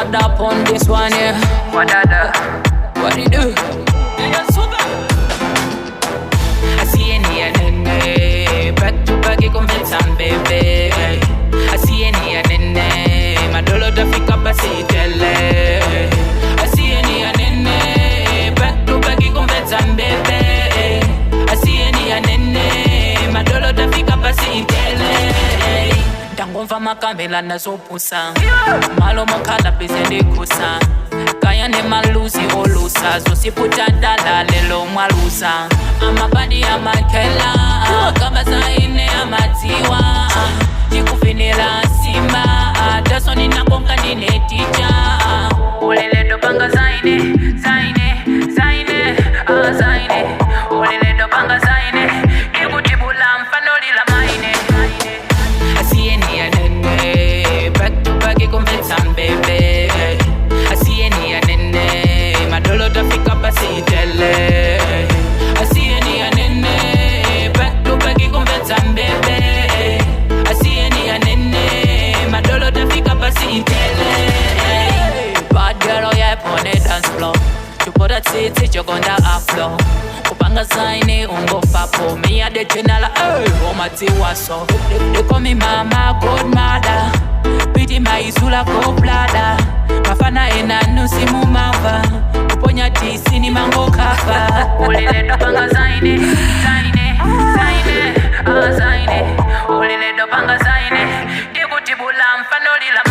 Wadada on this one, yeah. Wadada. What it do? Asiyeni anene, back to back ikumvetsa mbebe. Asiyeni anene, madolo tafika pasitele. Asiyeni anene, back to back ikumvetsa mbebe. Asiyeni anene, madolo tafika pasitele. Ndangomva makamela nazopusa malo mokhala bize ndikhusa kaya nemaluzi olusa zosiputa dala lelo mwalusa amabadi amakhela kamba zaine amadziwa ndikuvinira simba tasoni nakonka ndine ticha uleledo panga zaine zaine zaine ah, zaine uleledo panga zaine ndikutibula mfanolila maine Asiyeni anene, back to back ikumvetsa mbebe. Asiyeni anene, madolo tafika pasitele. Asiyeni anene, back to back ikumvetsa mbebe. Asiyeni anene, madolo tafika pasitele. Bad girl, oh yeah, pon the dance floor. Chupota tsitsi chokonda afro. Kupanga zaine ungofapo. Me a the general, hey, umadziwa so. They call me mama, godmother. Piti maizula koblada. Mafana ena nusi mumava. Kuponya tisi ni mango kafa. Uliledo panga zaine, zaine, zaine, ah zaine. Uliledo panga zaine. Ndikutibula mfano lila